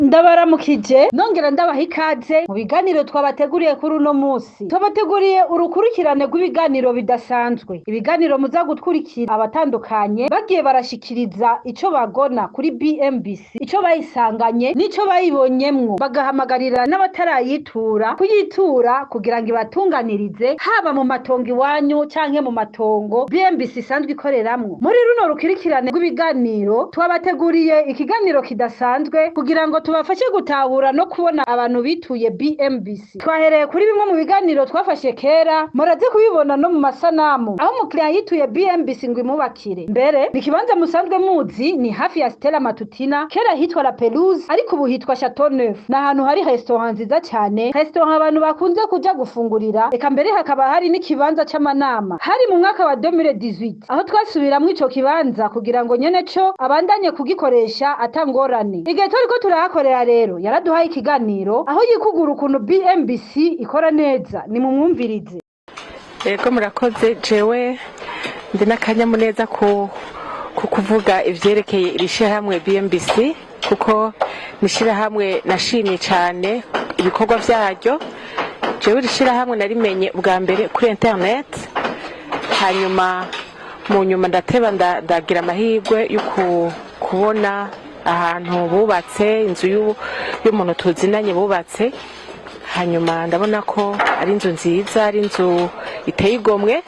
Ndabaramukije nongera ndabaha ikaze mu biganiro twabateguriye kuri uno musi. Twabateguriye urukurikirane rw'ibiganiro bidasanzwe. Ibiganiro muza gutwurikira abatandukanye bagiye barashikiriza ico bagona kuri BMBC, ico bayisanganye n'ico bayibonyemwo, bagahamagarira n'abatarayitura kuyitura kugira ngo ibatunganirize haba mu matongo iwanyu canke mu matongo BMBC isanzwe ikoreramwo. Muri runo rukurikirane rw'ibiganiro twabateguriye ikiganiro kidasanzwe kugira ngo tubafashe gutahura no kubona abantu bituye BMBC. Twahereye kuri bimwe mu biganiro twafashe kera, muraze kubibona no mu masanamu, aho umukiriya yituye BMBC ngo imubakire. Mbere ni ikibanza musanzwe muzi, ni hafi ya Stella Matutina, kera hitwa La Pelouse ariko ubu hitwa Chateau Neuf. Ni ahantu hari restaurant nziza cyane, restaurant abantu bakunze kuja gufungurira, eka mbere hakaba hari n'ikibanza c'amanama. Hari mu mwaka wa 2018 aho twasubiramwo ico kibanza kugira ngo nyene co abandanye kugikoresha atangorane. Igihe turiko turahakorera rero yaraduhaye ikiganiro aho yikugura ukuntu BMBC ikora neza, nimumwumvirize. Yego, murakoze. Jewe ndi n'akanyamuneza ku kuvuga ivyerekeye iri shirahamwe BMBC, kuko ni ishirahamwe nashimye cyane ibikorwa vyaryo. Jewe iri shirahamwe narimenye ubwa mbere kuri internet, hanyuma mu nyuma ndateba ndagira amahirwe yo kubona ahantu bubatse inzu y'umuntu tuzinanye bubatse. Hanyuma ndabona ko ari inzu nziza, ari inzu iteye igomwe.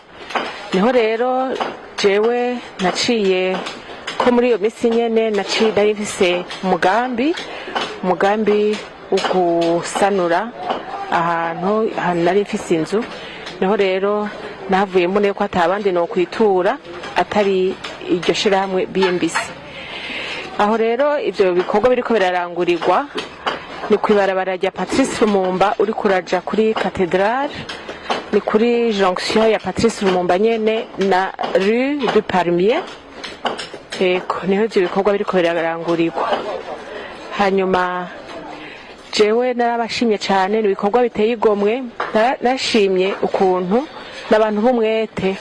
Niho rero jewe naciye ko muri iyo minsi nyene naciye nari mfise umugambi wo gusanura ahantu nari mfise inzu. Niho rero nahavuye mbona ko ata bandi nokwitura atari iryo shirahamwe BMBC. Aho rero ivyo bikorwa biriko birarangurirwa ni kw'ibarabara rya Patrice Lumumba, uri kuraja kuri cathédrale, ni kuri jonction ya Patrice Lumumba nyene na rue du Palmier. Ego, niho ivyo bikorwa biriko birarangurirwa. Hanyuma jewe narabashimye cane, ni ibikorwa biteye igomwe. Nashimye ukuntu n'abantu b'umwete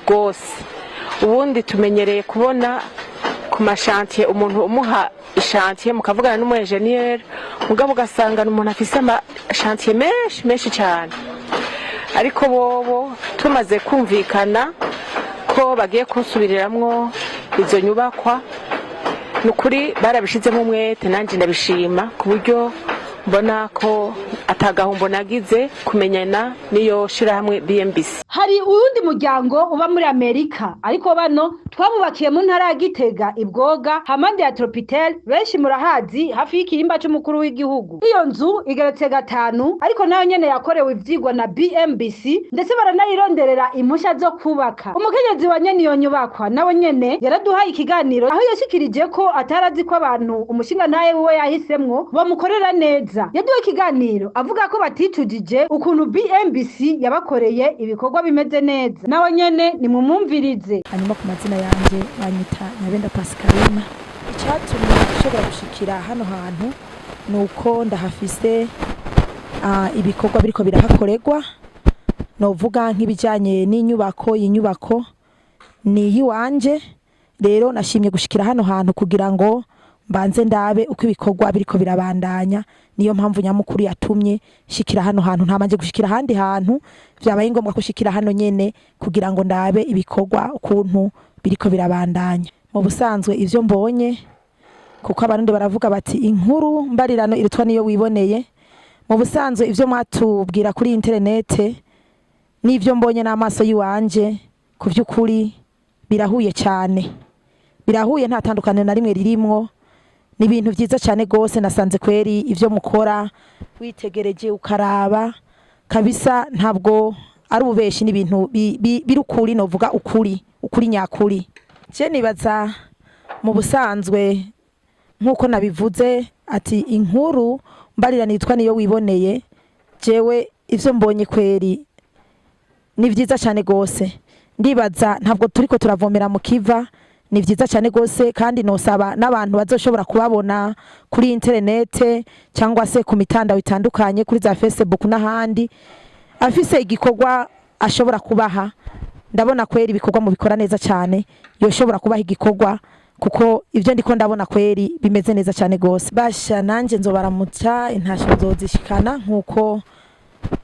rwose. Ubundi tumenyereye kubona ku ma chantiers umuntu umuha i chantier, mukavugana n'umu ingénieur, mugabo ugasanga ni umuntu afise ama chantiers menshi menshi cyane. Ariko bobo tumaze kumvikana ko bagiye kunsubiriramwo izo nyubakwa, ni ukuri barabishizemo umwete, nanjye ndabishima ku buryo mbona ko atagahombo nagize kumenyana n'iyo shirahamwe BMBC. Hari uwundi muryango uba muri Amerika, ariko bano twabubakiye mu ntara ya Gitega, Ibwoga, hampande ya Tropitel, benshi murahazi, hafi y'ikirimba c'umukuru w'igihugu. Iyo nzu igeretse gatanu, ariko nayo nyene yakorewe ivyigwa na BMBC, ndetse baranayironderera impusha zo kubaka. Umukenyezi wa nyene iyo nyubakwa nawe nyene yaraduhaye ikiganiro aho yashikirije ko atarazi ko abantu umushingantahe wiwe yahisemwo bamukorera neza. Yaduhaye ikiganiro avuga ko baticujije ukuntu BMBC yabakoreye ibikorwa bimeze neza. Nawe nyene nimumwumvirize. Hanyuma ku mazina yanjye banyita Nyabenda Pascaline. Icyatumye nshobora gushikira hano hantu ni uko ndahafise ibikorwa biriko birahakorerwa, novuga nk'ibijyanye n'inyubako. Iyi nyubako ni iy'iwanje. Rero nashimye gushikira hano hantu kugira ngo mbanze ndabe uko ibikorwa biriko birabandanya. Niyo mpamvu nyamukuru yatumye shikira hano hantu. Ntabanje gushikira ahandi hantu, vyabaye ngombwa ko shikira hano nyene kugira ngo ndabe ibikorwa ukuntu biriko birabandanya. Mu busanzwe ivyo mbonye, kuko Abarundi baravuga bati inkuru mbarirano irutwa niyo wiboneye, mu busanzwe ivyo mwatubwira kuri interinete n'ivyo mbonye n'amaso yiwanje, ku vy'ukuri birahuye cyane, birahuye, nta tandukaniro na rimwe ririmwo. Ni ibintu vyiza cyane gose. Nasanze kweri ivyo mukora, witegereje ukaraba kabisa, ntabwo ari ububeshi, ni ibintu biri ukuri, novuga ukuri, ukuri nyakuri. Je nibaza mu busanzwe, nk'uko nabivuze ati inkuru mbarira nitwa niyo wiboneye, jewe ivyo mbonye kweri ni vyiza cyane gose. Ndibaza ntabwo turiko turavomera mu kiva. Ni vyiza cyane gose, kandi nosaba n'abantu bazoshobora kubabona kuri interinete cyangwa se ku mitandao itandukanye, kuri za Facebook n'ahandi, afise igikorwa ashobora kubaha, ndabona kweri ibikorwa mubikora neza cyane, yoshobora kubaha igikorwa. Kuko ibyo ndiko ndabona kweri bimeze neza cyane gose. Basha nanje nzobaramutsa, intasho nzozishikana nkuko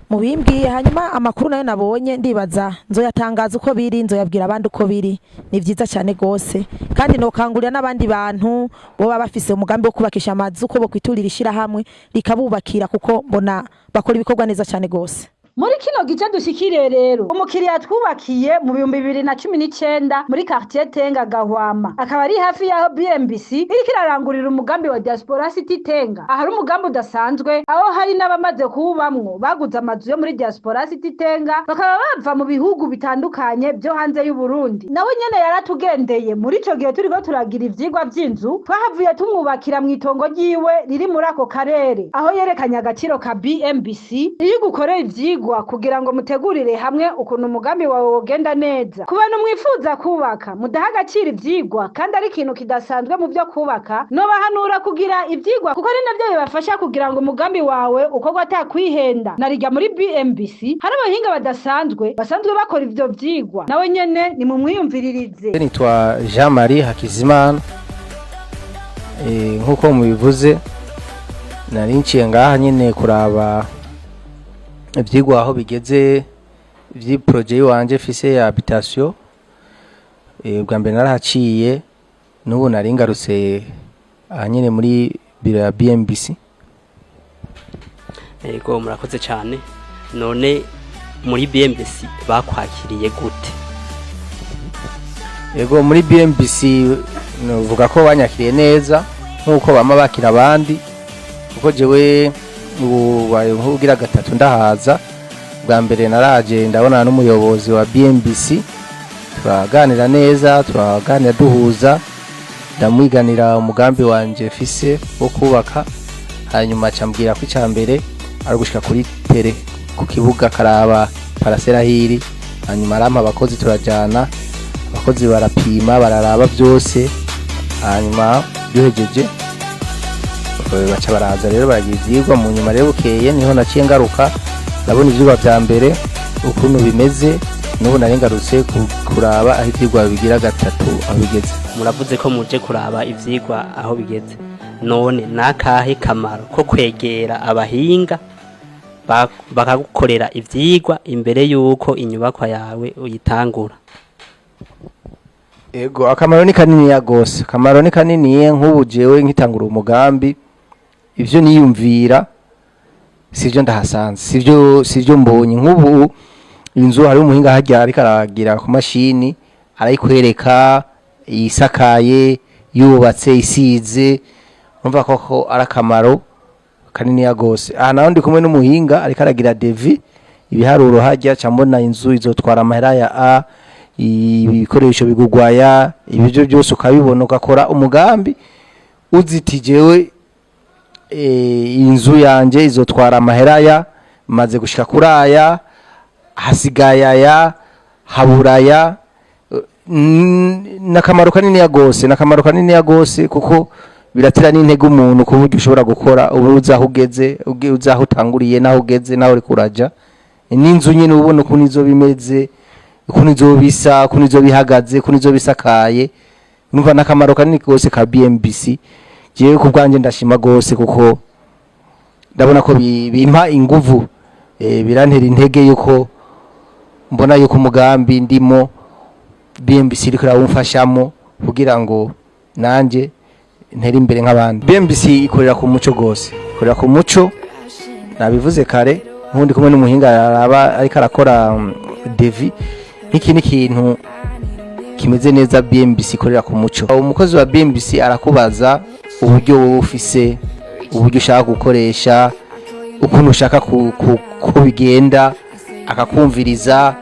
mubimbwiye. Hanyuma amakuru nayo nabonye, ndibaza nzoyatangaza uko biri, nzoyabwira abandi uko biri. Ni vyiza cyane gose, kandi nokangurira n'abandi bantu boba bafise umugambi wo kubakisha amazu ko bokwiturira ishirahamwe rikabubakira, kuko mbona bakora ibikorwa neza cyane gose. Muri kino gice dushikiriye rero umukiriya twubakiye mu 2019 muri quartier Tenga Gahwama, akaba ari hafi y'aho BMBC iriko irarangurira umugambi wa Diaspora City Tenga. Ahari umugambi udasanzwe, aho hari n'abamaze kuwubamwo baguze amazu yo muri Diaspora City Tenga, bakaba bava mu bihugu bitandukanye byo hanze y'u Burundi. Nawe nyene yaratugendeye muri ico gihe turiko turagira ivyigwa vy'inzu. Twahavuye tumwubakira mw'itongo ryiwe riri muri ako karere, aho yerekanye agaciro ka BMBC iyo igukorera ivyigwa kugira ngo mutegurire hamwe ukuntu umugambi wawe wogenda neza. Ku bantu mwifuza kubaka, mudaha agaciro ivyigwa kandi ari ikintu kidasanzwe mu vyo kubaka, nobahanura kugira ivyigwa, kuko ari navyo bibafasha kugira ngo umugambi wawe ukorwe atakwihenda. Narirya muri BMBC hari abahinga badasanzwe basanzwe bakora ivyo vyigwa, nawe nyene nimumwiyumviririze. Nitwa Jean Marie Hakizimana. Nk'uko mubivuze, nari nciye ngaha nyine kuraba ivyigwa aho bigeze vy'iprojet yiwanje fise ya habitation. Bwa mbere narahaciye, n'ubu nari ngarutse aha nyine muri biro ya BMBC. Yego, murakoze cyane. None muri BMBC bakwakiriye gute? Yego, muri BMBC novuga ko banyakiriye neza nk'uko bama bakira abandi, kuko jewe ubu baye nk'ugira gatatu ndahaza. Bwa mbere naraje ndabona n'umuyobozi wa BMBC, turaganira neza, turaganira duhuza, ndamwiganira umugambi wanje fise wo kubaka. Hanyuma acambwira ko icya mbere ari ugushika kuri terrain, ku kibuga, karaba parcelle ahiri. Hanyuma arampa abakozi, turajana, abakozi barapima, bararaba byose. Hanyuma duhejeje, baca baraza rero baragira ivyigwa. Mu nyuma rero bukeye niho naciye ngaruka, ndabona ivyigwa vya mbere ukuntu bimeze. N'ubu nari ngarutse kuraba aho ivyigwa bigira gatatu aho bigeze. Muravuze ko muje kuraba ivyigwa aho bigeze. None nakahe kamaro ko kwegera abahinga bakagukorera ivyigwa imbere y'uko inyubakwa yawe uyitangura? Ego, akamaro ni kaniniya gose, akamaro ni kaniniya. Nk'ubu jewe nkitangura umugambi, ivyo niyumvira sivyo ndahasanze, sivyo mbonye. Nk'ubu inzu, hari umuhinga harya ariko aragira ku mashini, arayikwereka isakaye, yubatse, isize. Urumva koko ari akamaro kaniniya gose. Aha naho ndi kumwe n'umuhinga ariko aragira devis, ibiharuro harya, ca mbona inzu izotwara amahera ya a ibikoresho bigugwaya, ibyo byose ukabibona, ugakora umugambi uziti jewe inzu yanje izotwara amahera ya, maze gushika kuri aya, hasigaye aya, haburaya. N'akamaro kaniniya gose, n'akamaro kaniniya gose, kuko biratera n'intege umuntu ku buryo ushobora gukora ubu uzi aho ugeze, uzi aho utanguriye n'aho ugeze n'aho uriko uraja. N'inzu nyine ubona ukuntu izoba imeze, ukuntu izoba isa, ukuntu izoba ihagaze, ukuntu izoba isakaye. Numva n'akamaro kanini gose ka BMBC. Jewe ku bwanjye ndashima gose, kuko ndabona ko bimpa inguvu, birantera intege yuko mbona yuko umugambi ndimo BMBC iriko irawumfashamo kugira ngo nanje ntere imbere nk'abandi. BMBC ikorera ku muco gose, ikorera ku muco, nabivuze kare. Nk'undi kumwe n'umuhinga araba ariko arakora devis, nk'iki ni ikintu kimeze neza. BMBC ikorera ku muco. Umukozi wa BMBC arakubaza uburyo wowe ufise, uburyo ushaka gukoresha, ukuntu ushaka ko bigenda, akakumviriza,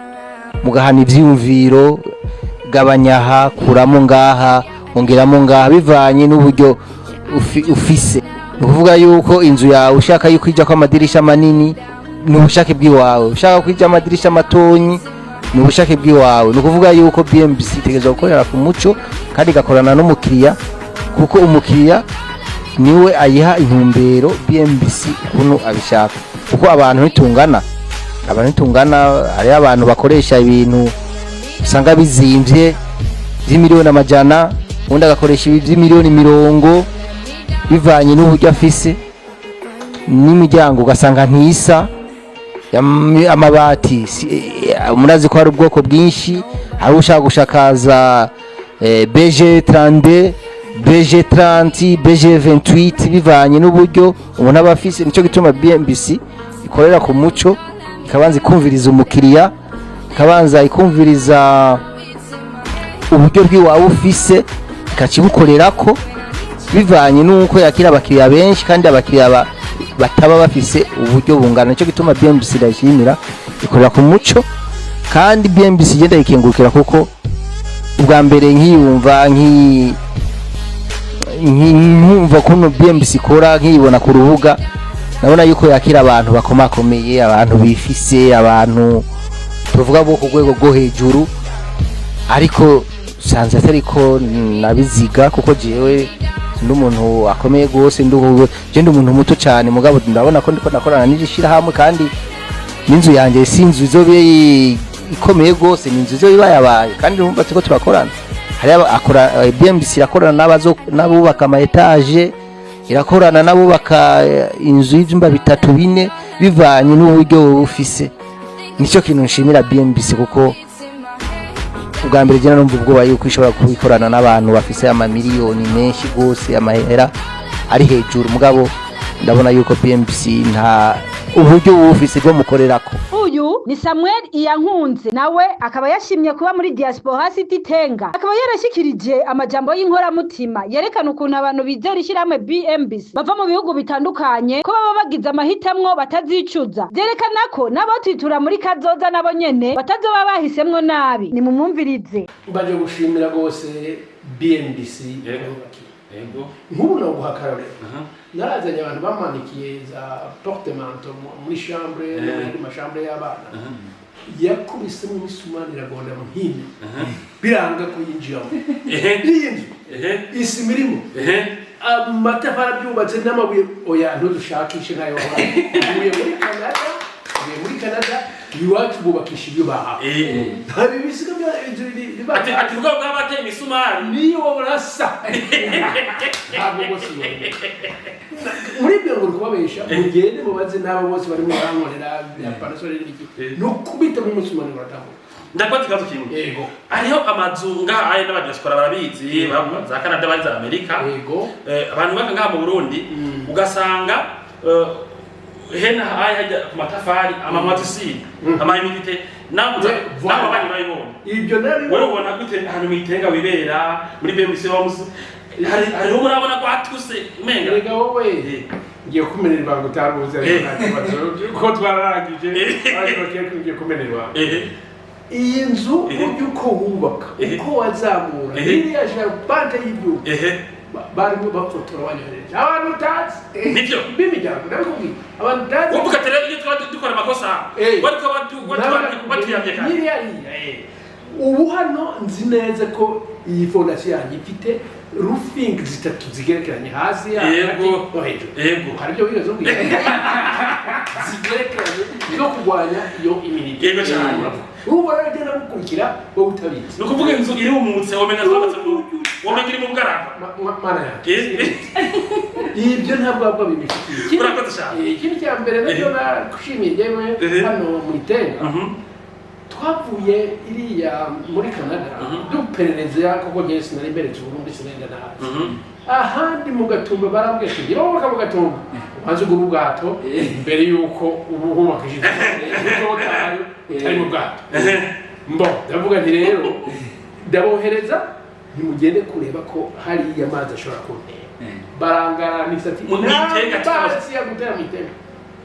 mugahana ivyiyumviro: gabanya aha, kuramo ngaha, ongeramo ngaha, bivanye n'uburyo ufise. Ni ukuvuga yuko inzu yawe ushaka yuko ijako amadirisha manini, ni ubushake bw'iwawe; ushaka ko ija amadirisha matonyi, ni ubushake bw'iwawe. Ni ukuvuga yuko BMBC itegerezwa gukorera ku muco kandi igakorana n'umukiriya, kuko umukiriya niwe ayiha intumbero BMBC ukuntu abishaka, kuko abantu ntitungana, abantu ntitungana. Hariho abantu bakoresha ibintu usanga bizimvye vy'imiliyoni amajana. Undi agakoresha ibi by'imiliyoni 20, bivanye n'uburyo afise. N'imiryango ugasanga ntisa. Amabati murazi ko hari ubwoko bwinshi. Hari ushaka gushakaza BG 32, BG 30, BG 28, bivanye n'uburyo umuntu aba afise. Nicyo gituma BMBC ikorera ku muco, ikabanza ikumviriza umukiriya, ikabanza ikumviriza uburyo bw'iwawe ufise, ikakibukorerako bivanye n'uko yakira abakiriya benshi, kandi abakiriya bataba bafise uburyo bungana. Nicyo gituma BMBC ndayishimira, ikorera ku muco. Kandi BMBC igenda yikengurukira, kuko ubwa mbere nkiyumva nkumva kuno BMBC ikora, nkiyibona ku rubuga, nabona yuko yakira abantu bakomakomeye, abantu bifise, abantu tuvuga bo ku rwego rwo hejuru. Ariko sanze atari ko nabiziga, kuko jewe ndi umuntu akomeye gose, je ndi umuntu muto cyane. Mugabo ndabona ko ndiko nakorana n'iri shirahamwe, kandi n'inzu yanjye si inzu izobe ikomeye gose, ni inzu izobe ibayabaye. Kandi urumva turiko turakorana, hari akora BMBC irakorana n'abubaka ama étages, irakorana n'abubaka inzu y'ivyumba bitatu, bine, bivanye n'uburyo wowe ufise. Nicyo kintu nshimira BMBC, kuko ubwa mbere jya numva ubwoba yuko ishobora kubikorana n'abantu bafise amamiliyoni menshi gose, amahera ari hejuru. Mugabo ndabona yuko BMBC nta uburyo bufise bwo mukorerako. Uyu ni Samuel Iyankunze, nawe akaba yashimye kuba muri Diaspora City Tenga, akaba yarashikirije amajambo y'inkoramutima yerekana ukuntu abantu bizera ishyirahamwe BMBC bava mu bihugu bitandukanye, ko baba bagize amahitamwo batazicuza. Vyerekana ko n'abotwitura muri kazoza nabo nyene batazoba bahisemwo nabi. Nimumwumvirize. Baje gushimira rwose BMBC. Yego. Nk'ubu naguha akarorero: narazanye abantu bamanikiye za portemanteaux muri chambre no mu yandi ma chambres y'abana, yakubisemo imisumari iragonda mu hino, biranga kuyinjiramo. Iyi nzu, isima irimo, amatafari abyubatse n'amabuye, oya, ntudushakishe ntayo wahora. Uvuye muri Canada, uvuye muri Canada, iwacu bubakisha ibyo bahawe, nta bibisiga bya inzu biba. Ati ubwo bwaba bateye imisumari. Niyo burasa ntabwo bose muri ibyo ngo kubabesha. Mugende mubaze n'abo bose barimo barankorera bya panasole n'ibiki, ni ukubita mu musumari uratambuka. Ndakubaza ikibazo kimwe. Yego. Hariho amazu ngaha aya n'abadiaspora barabizi, za Canada, bari za Amerika. Abantu baka ngaha mu Burundi, ugasanga hena haya hajya ku matafari amamwatisi, ama humidité namuza. Voilà. Nawe abanyi babibonye. Ibyo nari Wewe ubona gute ahantu mwitenga wibera muri BMC Homes? Hariho murabona ko hatuse umenga. Erega wowe, ngiye kumenera ibanga utaruzi, ariko nta kibazo ko twararangije, ariko ngiye kumenera ibanga. Iyi nzu, burya uko wubaka, uko wazamura iriya charpente y'ibyuma, barimo bafotora, banyohereje abantu utazi b'imiryango, ndabikubwiye, abantu utazi. Wowe ati rero iyo twaba dukora amakosa, wariko batuyamye kare. Nyiriya ubu hano nzi neza ko iyi fondation yanjye ifite roofing zitatu zigerekeranye, hasi, hagati no hejuru. Hari ibyo wigeze umbwira, zigerekeranye zo kurwanya iyo humidité. Yego cyane. Urumva rero ugenda gukurikira wowe utabizi. Ni ukuvuga inzu irumutse, womenya zubatse mu, womenya iri mu bugaragwa. Mana yanjye, ibyo ntabwo wabwo bibifitiye. Urakoze cyane. Ikindi cya mbere nacyo nagushimiye njyewe, hano mu Itenga, twavuye iriya muri Canada duperereza, kuko njyewe sinari mberetse Uburundi, sinenda nabi ahandi mu Gatumba. Barambwiye ati niba wubaka mu Gatumba, ubanze ugura ubwato mbere y'uko uba wubakishije uzotayo utari mu bwato. Mbo ndavuga nti rero ndabohereza, ntimugende kureba ko hariya amazi ashobora kuntera. Barangaranisa ati Mu Itenga nta mazi yagutera mu Itenga.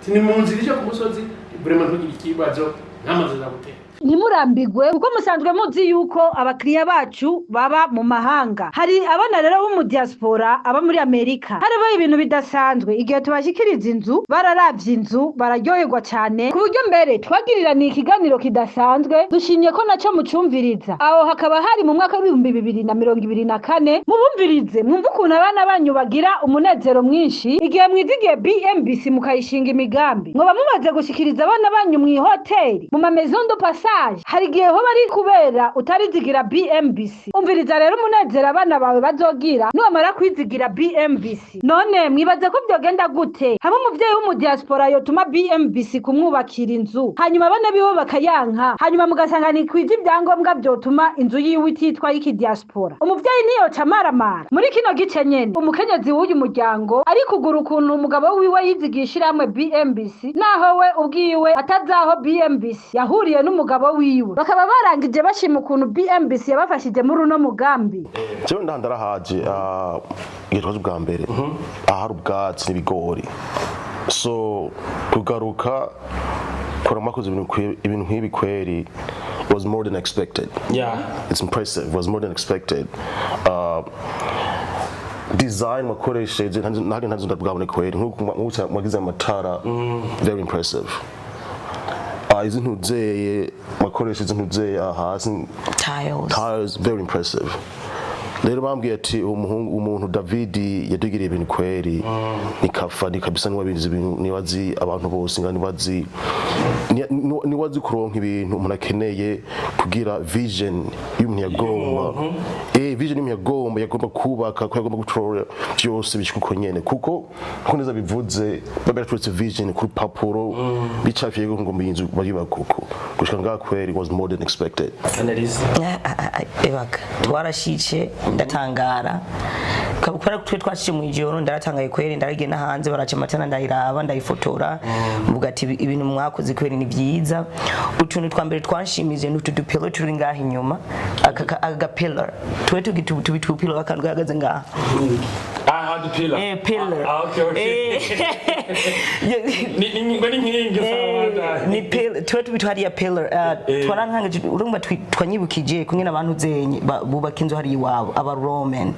Ati ni mu nzira ije ku musozi, vraiment ntugire ikibazo, nta mazi azagutera. Ntimurambigwe, kuko musanzwe muzi yuko abakiriya bacu baba mu mahanga. Hari abana rero bo mu diaspora aba muri Amerika, hariho ibintu bidasanzwe. Igihe tubashikiriza inzu, bararavye inzu bararyoherwa cyane, ku buryo mbere twagiriraniye ikiganiro kidasanzwe. Dushimye ko naco mucumviriza. Aho hakaba hari mu mwaka w'2024. Mubumvirize mwumve ukuntu abana banyu bagira umunezero mwinshi igihe mwizigiye BMBC mukayishinga imigambi. Mwoba mumaze gushikiriza abana banyu mw'ihoteli, mu ma maison de passage. message. Hari igihe hoba ari kubera utarizigira BMBC. Umviriza rero umunezero abana bawe bazogira niwamara kwizigira BMBC. None mwibaze ko vyogenda gute hamwe umuvyeyi w'umudiaspora yotuma BMBC kumwubakira inzu, hanyuma abana biwe bakayanka, hanyuma mugasanga ntikwije ibyangombwa vyotuma inzu yiwe ititwa y'ikidiaspora? Umuvyeyi ntiyoca amaramara. Muri kino gice nyene, umukenyezi w'uyu muryango ari kugura ukuntu umugabo wiwe yizigiye ishirahamwe BMBC, naho we ubwiwe atazaho BMBC yahuriye n'umugabo wiwe. Bakaba barangije bashima ukuntu BMBC yabafashije muri uno mugambi. Jewe ndarahaje igihe twaje ubwa mbere, ahari ubwatsi n'ibigori, so kugaruka kora mwakoze ibintu nk'ibi kweri was more than expected. It's impressive, was more than expected. Design wakoresheje ntabwo ntazo ndabwabone kweri, nk'uko mwagize amatara, very impressive. Izi ntuzeye mwakoresheje, izi ntuzeye hasi, tiles. Tiles, very impressive. Rero bambwiye ati umuhungu, umuntu David yadugiriye ibintu kweri, ni kafa ni kabisa, niwabizi ibintu, niwazi abantu bose nga niwazi niwazi kuronka ibintu umuntu akeneye kugira vision y'umuntu yagomba, vision y'umuntu yagomba kubaka, ko yagomba gutora byose bishika uko nyene, kuko nko neza bivuze baberatweretse vision ku rupapuro bicafiye ngo ngo inzu bayubaka uko gushika ngaha kweri was more than expected. Analyse. Ebaga twarashice, ndatangara kubera twe twashyize mu ijoro. Ndaratangaye kweri, ndaragenda hanze baraca amatara, ndayiraba, ndayifotora, mvuga ati ibintu mwakoze kweri ni byiza. Utuntu twa mbere twanshimije ni utu dupillar turi ngaha inyuma, aka gapillar twe tubi tupillar, akantu gahagaze ngaha. Ah, dupillar. Pillar. Ah, okay. Ni ngo ni nkingi. Sawa. Ni pillar tuwe tubitu hariya pillar. Twarankangaje, urumva twanyibukije kumwe n'abantu zenye bubaka inzu hariya iwabo, aba Roman,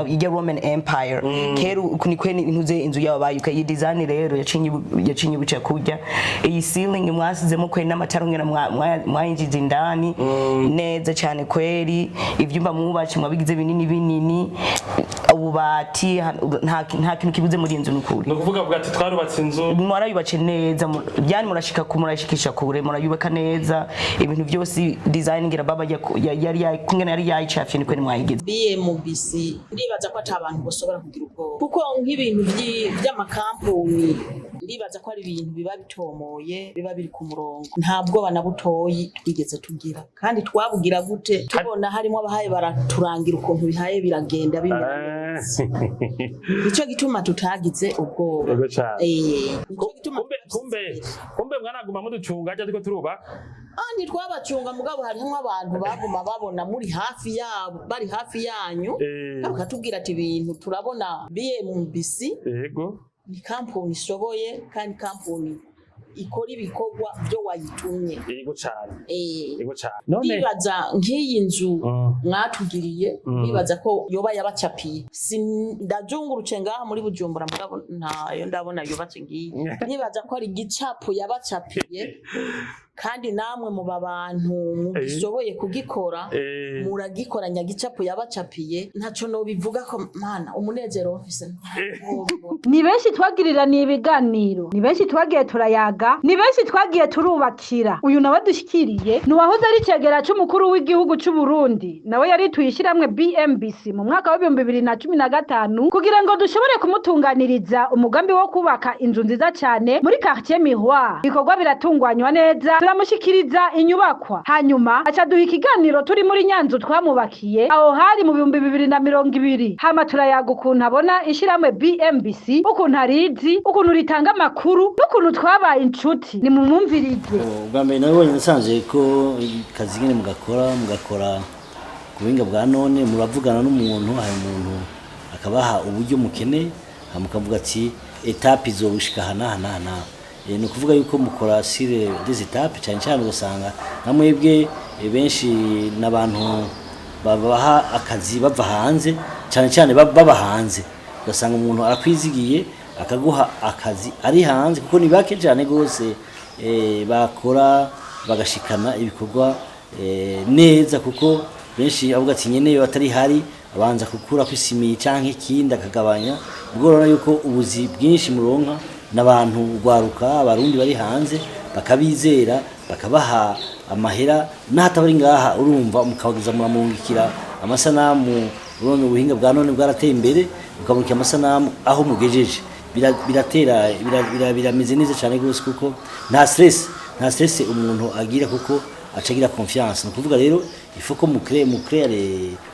ijya Roman Empire kera, uku ni kwe intuze inzu yabo bayuka. Iyi design rero yacinye kurya iyi ceiling mwasizemo kweri, n'amatara ngena mwayinjiza indani neza cyane kweri. Ivyumba mwubatse mwabigize binini binini, ububati, nta kintu kibuze muri iyi nzu nukuri. Ni ukuvuga bwa ati twarubatse inzu. Mwarayubatse neza, yani murashika ku murashikisha kure, murayubaka neza ibintu byose, design ngira baba yari kungena yari yayicafye, niko mwayigize. BMBC ndibaza ko ata abantu bashobora kugira ubwoba, kuko nk'ibintu vy'amakampuni ndibaza ko ari ibintu biba bitomoye, biba biri ku murongo. Nta bwoba na butoyi twigeze tugira, kandi twabugira gute tubona harimo abahaye baraturangira ukuntu bihaye biragenda bimera neza? Nico gituma tutagize ubwoba. Yego cane. Nico gituma. Kumbe mwanaguma muducunga ajya ariko turubaka. Ah, ntitwabacunga, mugabo harimwo abantu baguma babona muri hafi yabo, bari hafi yanyu, bakatubwira ati ibintu turabona BMBC ni kampuni ishoboye kandi kampuni ikora ibikorwa byo wayitumye. Yego cane. Yego cane. None Ndibaza nk'iyi nzu mwatugiriye, ndibaza ko yoba yabacapiye. Si ndazungurutse ngaha muri Bujumbura, mugabo ntayo ndabona yubatse ngiyi. Nibaza ko ari igicapo yabacapiye, kandi namwe muba bantu mugishoboye kugikora, muragikora nyagicapo yabacapiye. Ntaco nobivuga ko mana umunezero mfise. Ni benshi twagiriraniye ibiganiro, ni benshi twagiye turayaga, ni benshi twagiye turubakira. Uyu nawe dushikiriye ni uwahoze ari icegera c'umukuru w'igihugu c'u Burundi, nawe yari tuyishiramwe BMBC mu mwaka wa 2015 kugira ngo dushobore kumutunganiriza umugambi wo kubaka inzu nziza cane muri quartier Miroir. Ibikorwa biratunganywa neza, turamushikiriza inyubakwa, hanyuma aca duha ikiganiro turi muri nyanzu twamubakiye aho hari mu 2020. Hama turayaga ukuntu abona ishiramwe BMBC, ukuntu arizi, ukuntu ritanga amakuru n'ukuntu twabaye inshuti. Ni mumwumvirize. Ubwa mbere nabonye nasanze ko akazi nyine mugakora ku buhinga bwa none, muravugana n'umuntu, hari umuntu akabaha uburyo mukeneye, hama mukavuga ati étape izobushika aha n'aha n'aha n'aha. Ni ukuvuga yuko mukora sur des étapes cyane cyane, ugasanga nka mwebwe benshi n'abantu babaha akazi bava hanze, cyane cyane baba hanze, ugasanga umuntu arakwizigiye akaguha akazi ari hanze, kuko ni bake cyane rwose bakora bagashikana ibikorwa neza, kuko benshi avuga ati nyene yo atari hari abanza kukura kwisimiye canke ikindi akagabanya. Ubwo urabona yuko ubuzi bwinshi muronka n'abantu rwaruka, abarundi bari hanze, bakabizera bakabaha. Amahera n'ahataba ari ngaha, urumva mukabageza, muramungikira amasanamu. Urabona ubuhinga bwa none bwarateye imbere, mukamurikira amasanamu aho mugejeje. Biratera birameze neza cyane rwose, kuko nta stress umuntu agira, kuko aca agira confiance. Ni ukuvuga rero il faut ko mu créer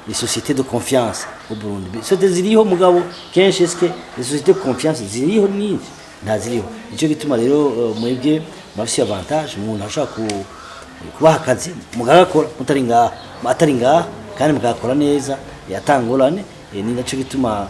les sociétés de confiance au Burundi. Sociétés ziriho, mugabo kenshi est-ce que les sociétés de confiance ziriho nyinshi? Ntaziriho. Nicyo gituma rero mwebwe murafise avantage, umuntu ashobora kubaha akazi mugagakora mutari ngaha, atari ngaha, kandi mugakora neza yatangorane. Ni naco gituma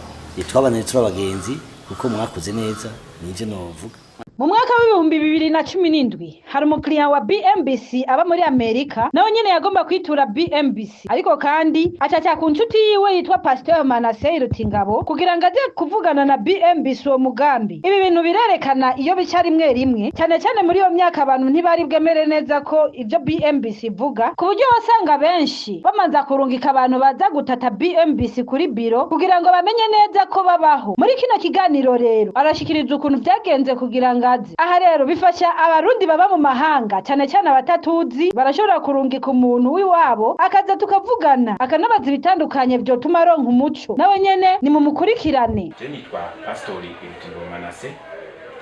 twabananye turi abagenzi, kuko mwakoze neza. Nivyo novuga. Mu mwaka w'2017 hari umukiriya wa BMBC aba muri Amerika, nawe nyene yagomba kwitura BMBC, ariko kandi acaca ku nshuti yiwe yitwa Pasteur Manase Rutingabo kugira ngo aze kuvugana na BMBC uwo mugambi. Ibi bintu birerekana iyo bica rimwe rimwe, cyane cyane muri iyo myaka abantu ntibari bwemere neza ko ibyo BMBC ivuga, ku buryo wasanga benshi bamanza kurungika abantu baza gutata BMBC kuri biro kugira ngo bamenye neza ko babaho. Muri kino kiganiro rero arashikiriza ukuntu byagenze kugira ngo aze aha. Rero bifasha Abarundi baba mu mahanga, cyane cyane abatatuzi, barashobora kurungika umuntu w'iwabo akaza tukavugana, akanabaza ibitandukanye vyotuma aronka umuco. Nawe nyene ni mumukurikirane. Je nitwa Pastori Irutingo Manase,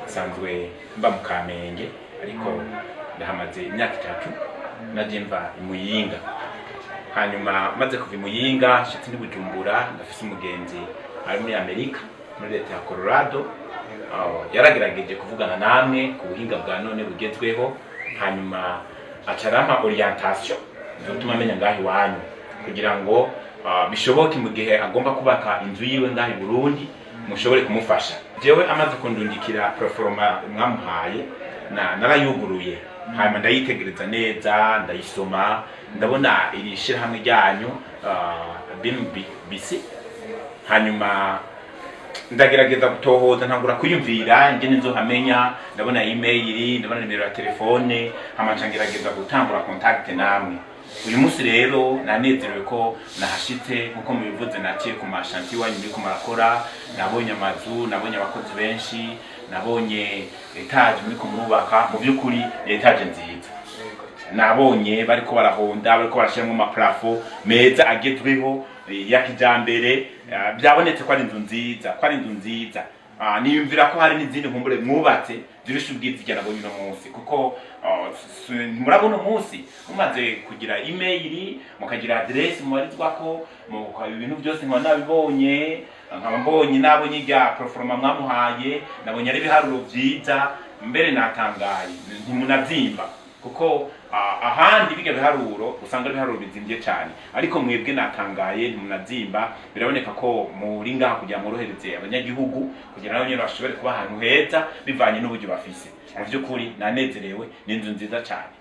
nsanzwe mba mu Kamenge, ariko ndahamaze imyaka 3. Naje mva i Muyinga, hanyuma maze kuva i Muyinga nshitse ndi Bujumbura. Ndafise umugenzi ari muri Amerika, muri leta ya Colorado. Yaragerageje kuvugana namwe ku buhinga bwa none bugezweho, hanyuma aca arampa orientation zotuma amenya ngaho iwanyu, kugira ngo bishoboke mu gihe agomba kubaka inzu yiwe ngaho i Burundi mushobore kumufasha. Jewe amaze kundungikira proforma mwamuhaye, na narayuguruye, hanyuma ndayitegereza neza, ndayisoma, ndabona iri shirahamwe ryanyu BMBC. Hanyuma ndagerageza gutohoza, ntangura kwiyumvira ingene nzohamenya. Ndabona email, ndabona nimero ya telefone, hama nca ngerageza gutangura contact namwe. Uyu munsi rero nanezerewe ko nahashitse. Nkuko mubivuze, naciye ku ma chantier iwanyu muriko murakora, nabonye amazu, nabonye abakozi benshi, nabonye étage muriko murubaka. Mu by'ukuri ni étage nziza. Nabonye bariko barahonda, bariko barashiramwo ama plafond meza agezweho ya kijambere. Byabonetse ko ari inzu nziza, ko ari inzu nziza. Niyumvira ko hari n'izindi nkumbure mwubatse zirusha ubwiza irya nabonye uno munsi, kuko murabona umunsi mumaze kugira email, mukagira adresse mubarizwako, ibintu byose nkaba nabibonye, nkaba mbonye, nabonye irya proforma mwamuhaye, nabonye ari ibiharuro vyiza. Mbere natangaye, ntimunavyimba, kuko ahandi biga biharuro usanga ari ibiharuro bizimvye cyane, ariko mwebwe natangaye, ntimunazimba. Biraboneka ko muri ngaha kugira mworohereze abanyagihugu, kugira nabo nyene bashobore kuba ahantu heza bivanye n'uburyo bafise. Mu vy'ukuri nanezerewe, ni inzu nziza cyane,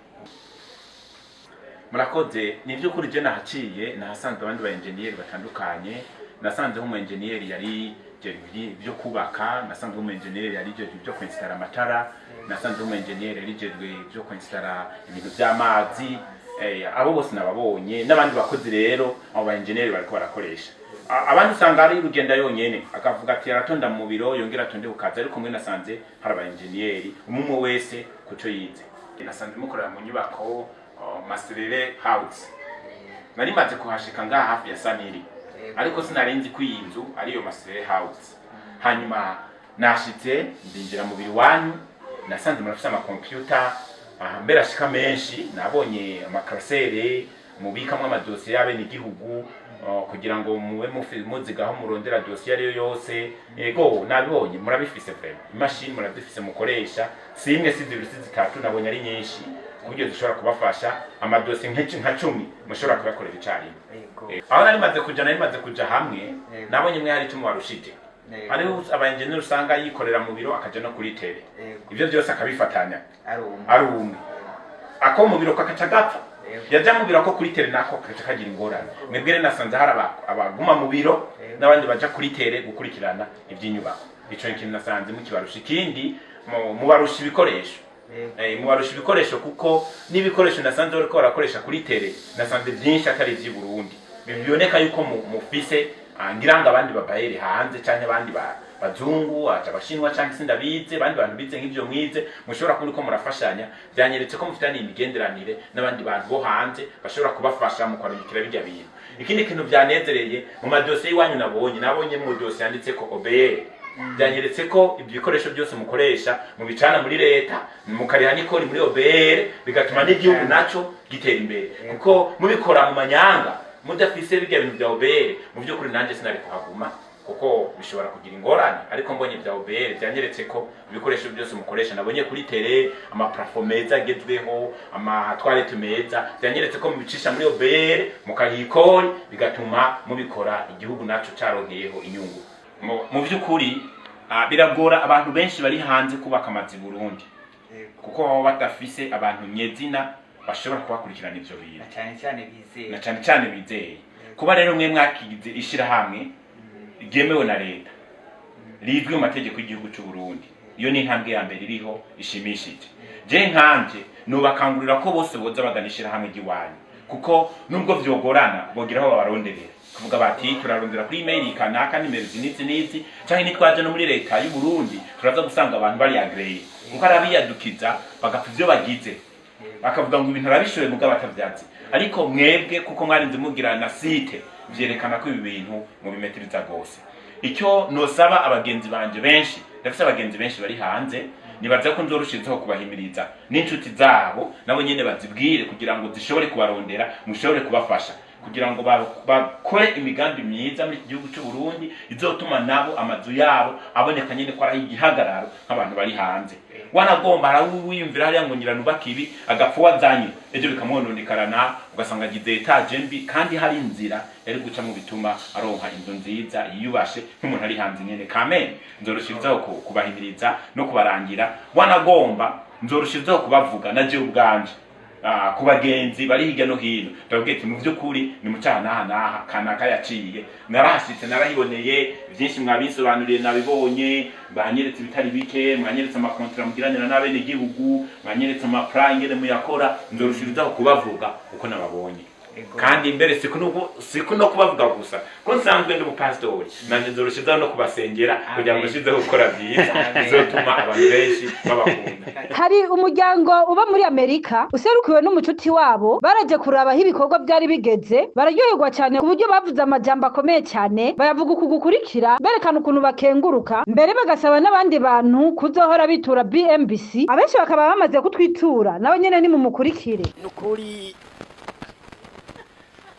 murakoze. Ni vy'ukuri je nahaciye, nahasanze abandi ba engineer batandukanye. Nasanzeho umu engineer yari jejwe byo kubaka, nasanzeho umu engineer yari jejwe byo kwinstara amatara, nasanzeho umu engineer yari jejwe byo kwinstara ibintu by'amazi. Abo bose nababonye n'abandi bakozi. Rero abo ba engineer bariko barakoresha. Abandi usanga ari urugenda yonyene, akavuga ati aratonda mu biro, yongera atonde ku kazi, ariko mwe nasanze hari aba engineer, umwe umwe wese kuco yize. Nasanze mukorera mu nyubako Maserere House. Nari maze kuhashika ngaha hafi ya Saniri, ariko sinari nzi ko iyi nzu ariyo Maserere House. Hanyuma nashitse ndinjira mu biro iwanyu, nasanze murafise amakompiyuta aha mbere ashika menshi, nabonye ama classeurs mubikamwo amadosiye y'abenegihugu kugira ngo mube muzigaho murondera dosiye ariyo yose. Yego, nabibonye murabifise vraiment, imashini murazifise mukoresha, si imwe, si zibiri, si zitatu, nabonye ari nyinshi, ku buryo zishobora kubafasha amadosiye nka 10 mushobora kuyakorera icarimwe. Aho nari maze kuja hamwe, nabonye mwe hari icyo mubarushije. Hariho aba engineer usanga yikorera mu biro, akaja no kuri terrain, ivyo byose akabifatanya ari umwe. Ako mu biro kakaca gapfa, yaja mu biro, ako kuri terrain nako kakaca kagira ingorane. Mwebwe rero nasanze hari abaguma mu biro n'abandi baja kuri terrain gukurikirana ivy'inyubako. Ico kintu nasanze mukibarusha. Ikindi, mubarusha ibikoresho. Mubarusha ibikoresho, kuko n'ibikoresho nasanze bariko barakoresha kuri terrain, nasanze byinshi atari ivy'i Burundi. Biboneka yuko mufise ngira ngo abandi babayeri hanze canke abandi ba Bazungu, haje Abashinwa, canke sindabize abandi bantu bize nk'ivyo mwize, mushobora kuba uriko murafashanya. Vyanyeretse ko mufitaniye imigenderanire n'abandi bantu bo hanze bashobora kubafasha mu kwarungikira birya bintu. Ikindi kintu vyanezereye, mu madosiye y'iwanyu nabonye mu dosiye yanditse ko OBR. Byanyeretse ko ibyo bikoresho byose mukoresha mubicana muri leta, mukariha n'ikori muri OBR, bigatuma n'igihugu naco gitera imbere, kuko mubikora mu manyanga mudafise birya bintu bya OBR, mu by'ukuri nanjye sinari kuhaguma kuko bishobora kugira ingorane. Ariko mbonye bya OBR, byanyeretse ko ibikoresho byose mukoresha, nabonye kuri télé ama plafond meza agezweho, ama toilette meza, byanyeretse ko mubicisha muri OBR, mukariha ikori, bigatuma mubikora igihugu naco caronkeyeho inyungu. Mu by'ukuri biragora abantu benshi bari hanze kubaka amazu i Burundi, kuko baba badafise abantu nyezina bashobora kubakurikirana ivyo bintu, cyane cyane bizeye. Na cyane cyane bizeye. Kuba rero mwe mwakigize ishirahamwe ryemewe na leta, rizwi mu mategeko y'igihugu cy'u Burundi, iyo ni intambwe ya mbere iriho ishimishije. Je nkanje nubakangurira ko bose boza bagana ishirahamwe ry'iwanyu, kuko nubwo vyogorana bogira aho babaronderera, kuvuga bati turarondera kuri email kanaka, nimero izi n'izi n'izi, canke nitwaje no muri leta y'u Burundi turaza gusanga abantu bari agréés, kuko arabiyadukiza bagapfa ivyo bagize, bakavuga ngo ibintu arabishoboye mugabo atavyazi. Ariko mwebwe kuko mwarinze mugira na site, vyerekana ko ibi bintu mubimetiriza gose. Icyo nosaba abagenzi banje benshi, ndafise abagenzi benshi bari hanze, nibaza ko nzorushizeho kubahimiriza n'inshuti zabo nabo nyene bazibwire, kugira ngo zishobore kubarondera, mushobore kubafasha kugira ngo bakore imigambi myiza muri iki gihugu cy'u Burundi izotuma nabo amazu yabo aboneka nyene ko ari igihagararo nk'abantu bari hanze. Wanagomba harawiyumvira hariya ngo ngira nubaka ibi, agapfa wazanye ejo bikamwononekarana, ugasanga agize étage mbi kandi hari inzira yari gucamo bituma aronka inzu nziza yiyubashe nk'umuntu ari hanze nyene. Kamene nzorushirizaho kubahimiriza no kubarangira, wanagomba nzorushirizaho kubavuga na jewe ubwanje ku bagenzi bari hirya no hino, ndababwira ati mu by'ukuri ni mu cyaha n'aha n'aha kanaka yaciye, narahashitse, narahiboneye byinshi, mwabinsobanuriye, nabibonye, banyeretse ibitari bike, mwanyeretse ama contrats mugiranira n'abenegihugu, mwanyeretse ama plans ingene muyakora. Nzorushirizaho kubavuga uko nababonye. Kandi mbere siku no kubavuga gusa, ko nsanzwe ndi umupasitori, nanje nzorushirizaho no kubasengera kugira ngo ndushizeho gukora byiza bizotuma abantu benshi babakunda. Hari umuryango uba muri Amerika userukiwe n'umucuti wabo, baraje kuraba aho ibikorwa byari bigeze, bararyoherwa cyane ku buryo bavuze amajambo akomeye cyane, bayavuga uku gukurikira, berekana ukuntu bakenguruka, mbere bagasaba n'abandi bantu kuzohora bitura BMBC. Abenshi bakaba bamaze kutwitura nabo nyene. Ni mumukurikire. Nukuri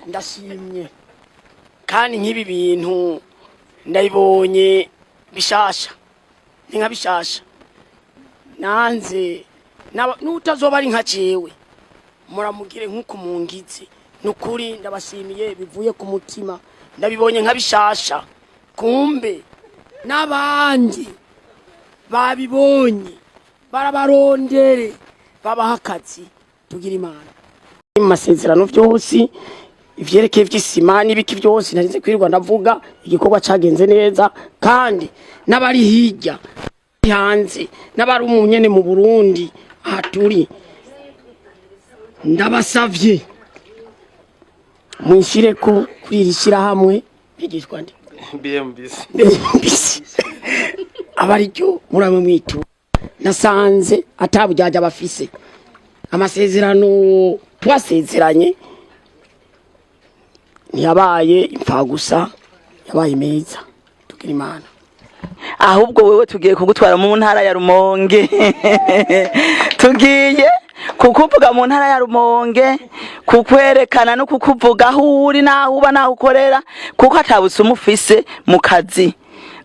ndashimye, kandi nk'ibi bintu ndabibonye bishasha, ni nka bishasha. Nanze n'utazoba ari nka jewe, muramugire nk'uko mungize. Nukuri ndabashimiye bivuye ku mutima, ndabibonye nka bishasha. Kumbe n'abandi babibonye barabarondere babaha akazi, tugira Imana. Mu masezerano byose ivyerekeye vy'isima n'ibiki byose narinze kwirirwa ndavuga, igikorwa cagenze neza. Kandi n'abari hirya hanze n'abari umunyene mu Burundi aha turi, ndabasavye mwishireko kuri iri shirahamwe bigishwa ndi BMBC. BMBC, aba ariryo muramwe mwitura. Nasanze atabujyaja bafise, amasezerano twasezeranye ntiyabaye imfagusa, yabaye meza, tugira Imana. Ahubwo wewe tugiye kugutwara mu ntara ya Rumonge, tugiye kukuvuga mu ntara ya Rumonge, kukwerekana no kukuvuga aho uri n'aho uba n'aho ukorera, kuko atabusuma ufise mu kazi.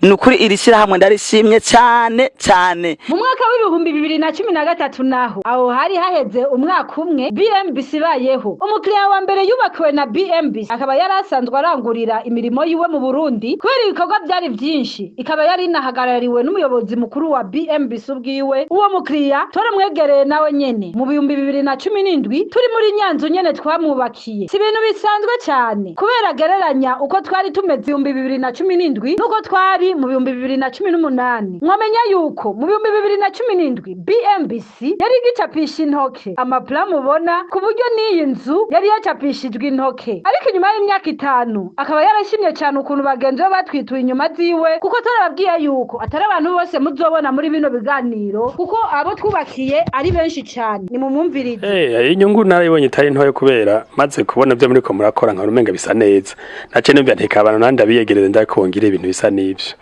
Ni ukuri iri shyirahamwe ndarishimye cyane cyane. Mu mwaka w'2013 naho, aho hari haheze umwaka umwe BMBC ibayeho, umukiriya wa mbere yubakiwe na BMBC akaba yari asanzwe arangurira imirimo yiwe mu Burundi. Kubera ibikorwa byari byinshi, ikaba yari inahagarariwe n'umuyobozi mukuru wa BMBC ubwiwe. Uwo mukiriya twaramwegereye nawe nyene mu 2017 turi muri Nyanzu nyene twamwubakiye. Si ibintu bisanzwe cyane kubera agereranya uko twari tumeze 2017 n'uko twari Hari mu 2018. Mwamenya yuko mu 2017 BMBC yari igicapisha intoke amaplan mubona, ku buryo n'iyi nzu yari yacapishijwe intoke. Ariko inyuma y'imyaka 5 akaba yarashimye cyane ukuntu bagenzi be batwituye inyuma ziwe, kuko turababwiye yuko atari abantu bose muzobona muri bino biganiro, kuko abo twubakiye ari benshi cyane. Ni mumwumvirize. Inyungu narayibonye itari ntoya, kubera maze kubona ibyo muriko murakora nka umenga bisa neza. Nace numva ntekabana nandi abiyegereza ndakongera ibintu bisa n'ivyo.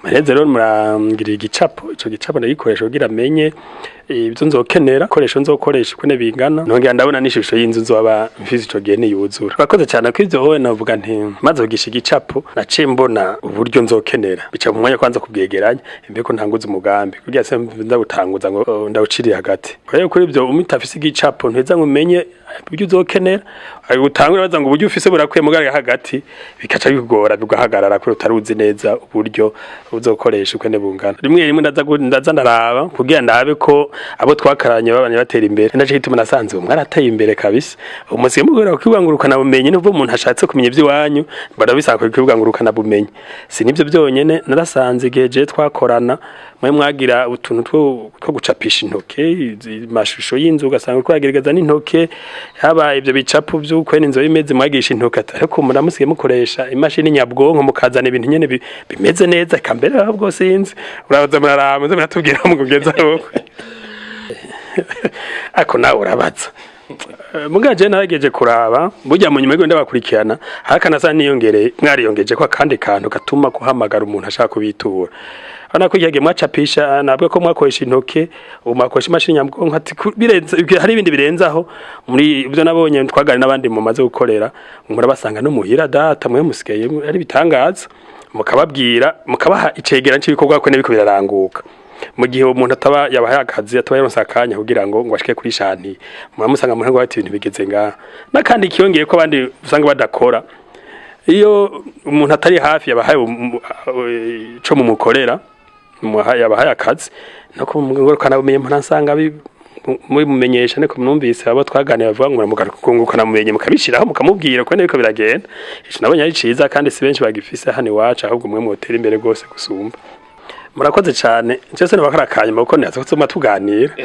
Maheze rero murangira igicapo, ico gicapo ndagikoresha kugira menye ibyo nzokenera, koresho nzokoresha uko bingana. Nongera ndabona n'ishusho y'inzu nzoba mfise ico gihe niyuzura. Urakoze cyane ko ivyo wowe navuga nti maze kugisha igicapo naciye mbona uburyo nzokenera, bica mu mwanya kwanza kubwegeranya imbere ko ntanguza umugambi, kugira se ndagutanguza ngo ndawuciriye hagati. Rero kuri ivyo umutafise igicapo nteza ngo umenye uburyo uzokenera, utangura baza ngo uburyo ufise burakwiye mugari hagati bikaca bigora bigahagarara kuri utaruzi neza uburyo uzokoresha uko bungana. Rimwe rimwe ndaza ndaraba kugira ndabe ko abo twakaranye babanye batera imbere. Ndaje hituma nasanze umwe arateye imbere kabisa. Umusiye mugora kwibangurukana bumenyi, nubwo umuntu ashatse kumenya iby'iwanyu barabisaka kwibangurukana bumenyi. Si nivyo byonyene, narasanze igihe je twakorana mwe mwagira utuntu two gucapisha intoke amashusho y'inzu, ugasanga uko yagerageza n'intoke, haba ibyo bicapo by'ukwe n'inzu y'imeze mwagisha intoke, ariko muramusiye mukoresha imashini nyabwonko mukazana ibintu nyene bimeze neza kambere ahubwo sinzi. Urabaza muraraba muratubwira mugugeza aho ako nawe urabaza. Mugaje narageje kuraba burya mu nyuma y'igenda bakurikirana hakana sa niyongereye mwariyongeje ko akandi kantu gatuma kuhamagara umuntu ashaka kubitura. Ana kwiyagiye mwacapisha nabwo ko mwakoresha intoke, umakoresha imashini nyabwonko ati birenze, hari ibindi birenzaho muri ibyo nabonye twagari n'abandi mumaze gukorera murabasanga no muhira data mwe musigaye ari bitangaza, mukababwira mukabaha icegeranyo cy'ibikorwa ko n'ibiko biraranguka. Mu gihe umuntu ataba yabahaye akazi ataba yaronse akanya kugira ngo ashike kuri shanti, muramusanga mu ntango ati ibintu bigeze ngaha. Nakandi kiyongeye ko abandi usanga badakora, iyo umuntu atari hafi yabahaye ico mumukorera, yabahaye akazi nako mugorokana bumenye mpora mubimumenyesha. Niko mwumvise abo twaganira bavuga ngo muramukunguka mumenye mukabishiraho mukamubwira ko niko biragenda. Ico nabonye ari ciza kandi si benshi bagifise hano iwacu, ahubwo mwe mwotera imbere gose gusumba. Murakoze cyane. Cyose nabakara kanyuma kuko ntiyaza ko tuganira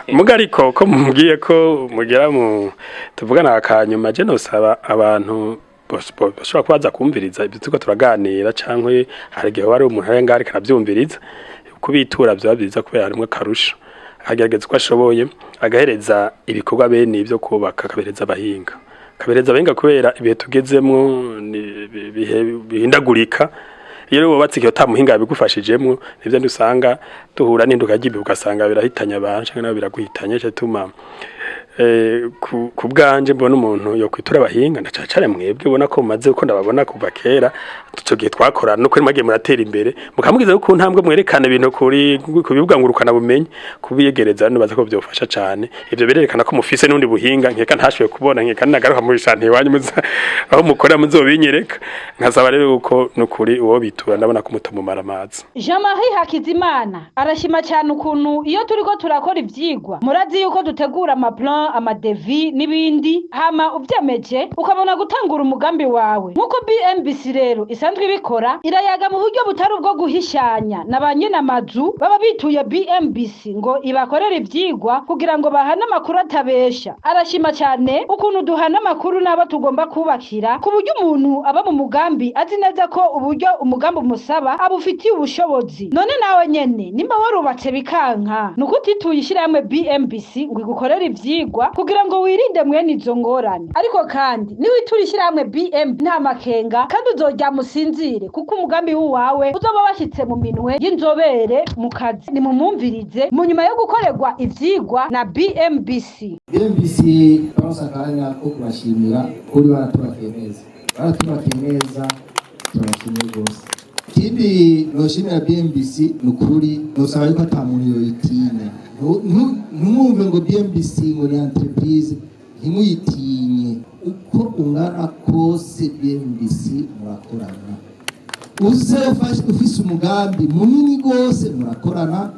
muga, ariko ko mumbwiye ko mugera mu tuvugana akanyuma, je nosaba abantu bashobora kubaza kumviriza ibyo tuko turaganira, canke hari igihe wari umuntu ari ngaho ariko aravyumviriza, kubitura byaba byiza kubera harimwo akarusho, akagerageza uko ashoboye agahereza ibikorwa bene ibyo kubaka, akabereza abahinga, kubera ibihe tugezemwo ibihe bihindagurika. Iyo wubatse ikiyo ta muhinga bigufashijemwo nivyo ndusanga duhura n'induka ry'ibihe, ugasanga birahitanya abantu canke nabo biraguhitanye. Cyo tuma ku bwanje mbona umuntu yo kwitura abahinga ndacacare mwebwe ubona ko mumaze uko ndababona kuva kera ico gihe twakorana nuko mwagiye muratera imbere mukamubwiza ko ntambwe mwerekana ibintu kuri kubibuga ngurukana bumenyi kubiyegereza nibaza ko byofasha cyane. Ivyo birerekana ko mufise n'undi buhinga nkeka ntashoboye kubona, nkeka nagaruka muri shanti iwanyu aho mukora muzobinyereka. Nkasaba rero uko nukuri uwo bitura ndabona ko mutomumara amazi. Jean-Marie Hakizimana arashima cyane ukuntu iyo turiko turakora ivyigwa murazi yuko dutegura amaplan, amadevi n'ibindi, hama uvyemeje ukabona gutangura umugambi wawe. Nkuko BMBC rero isanzwe ibikora, irayaga mu buryo butari ubwo guhishanya na ba nyinamazu baba bituye BMBC ngo ibakorere ivyigwa kugira ngo bahane amakuru atabesha. Arashima cyane ukuntu duhana amakuru n'abo tugomba kubakira, ku buryo umuntu aba mu mugambi azi neza ko uburyo umugambi umusaba abufitiye ubushobozi. None nawe nyene nimba warubatse bikanka, nuko utituye ishyirahamwe BMBC ngo igukorere ivyigwa kugira ngo wirinde mwene izo ngorane. Ariko kandi niwitura ishyirahamwe BMB nta makenga, kandi uzoryama usinzire kuko umugambi wawe uzoba washyitse mu minwe y'inzobere mu kazi. Nimumwumvirize mu nyuma yo gukorerwa ivyigwa na BMBC. BMBC baronse akanya ko kubashimira kuri baratubakiye neza, turabashimiye rwose. Ikindi noshimira BMBC ni ukuri nosaba yuko ata muntu yoyitinya. Ntimwumve ngo BMBC ngo ni entreprise, ntimuyitinye. Uko ungana kose BMBC murakorana. Uze ufise umugambi munini gose murakorana,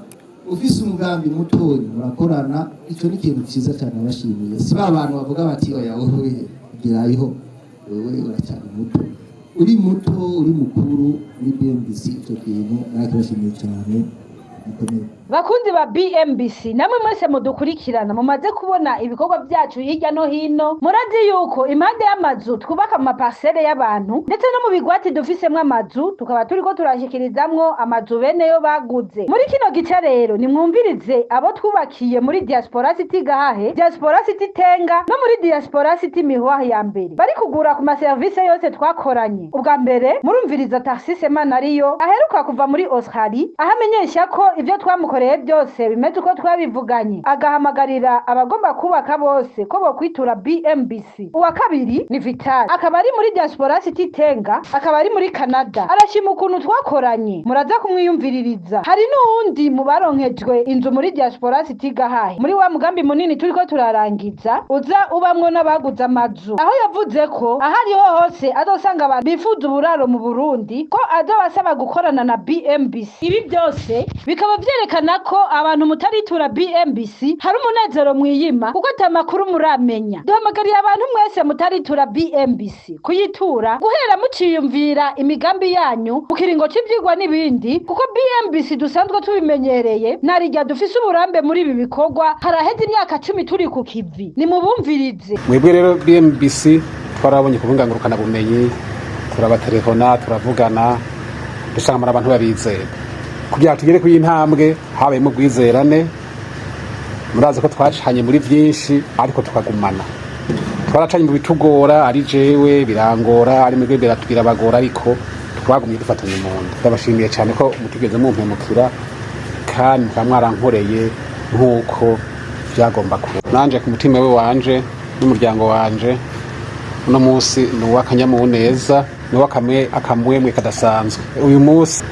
ufise umugambi mutoyi murakorana. Ico ni ikintu ciza cyane nabashimiye. Si ba bantu bavuga bati oya wowe gerayo, wewe uracyari muto. Uri muto, uri mukuru, muri BMBC icyo kintu nakibashimiye cyane, mukomere. Bakunzi ba BMBC, namwe mwese mudukurikirana, mumaze kubona ibikorwa byacu hirya no hino, murazi yuko impande y'amazu twubaka mu maparcelle y'abantu, ndetse no mu bigwati dufisemwo amazu, tukaba turiko turashikirizamwo amazu beneyo baguze. Muri kino gice rero nimwumvirize abo twubakiye muri Diaspora City Gahahe, Diaspora City Tenga no muri Diaspora City Miroir ya mbere, bari kugura ku maserivisi yose twakoranye. Ubwa mbere murumviriza Tarsise Manariyo aheruka kuva muri Australie, aho amenyesha ko ibyo twamukoreye byose bimeze uko twabivuganye, agahamagarira abagomba kubaka bose ko bokwitura BMBC. Uwa kabiri ni Vital, akaba ari muri Diaspora City Tenga, akaba ari muri Canada, arashima ukuntu twakoranye, muraza kumwiyumviririza. Hari n'uwundi mu baronkejwe inzu muri Diaspora City Gahahe, muri wa mugambi munini turiko turarangiza uza ubamwo n'abaguze amazu, aho yavuze ko aho ariho hose azosanga abantu bifuza uburaro mu Burundi ko azobasaba gukorana na BMBC. Ibi byose bikaba vyerekana ko abantu mutaritura BMBC hari umunezero mwiyima, kuko ata makuru muramenya. Duhamagariye abantu mwese mutaritura BMBC kuyitura guhera muciyumvira imigambi yanyu mu kiringo c'ivyigwa n'ibindi, kuko BMBC dusanzwe tubimenyereye, narirya dufise uburambe muri ibi bikorwa, haraheze imyaka 10 turi ku kivi. Nimubumvirize. Mwebwe rero BMBC twarabonye ku bumenyi bumenyi, turabatelefona, turavugana, dusanga muri abantu babizera. Kugira ngo tugere kuri iyi ntambwe habayemo ubwizerane. Murazi ko twacanye muri byinshi ariko tukagumana. Twaracanye mu bitugora, ari jewe birangora, ari mwebwe birabagora, ariko twagumye dufatanye mu nda. Ndabashimiye cyane ko mutigeze mumpemukira kandi mukaba mwarankoreye nk'uko byagomba kuba. Nanje ku mutima we wanje n'umuryango wanje, uno munsi ni uw'akanyamuneza, ni uw'akamwemwe kadasanzwe. Uyu munsi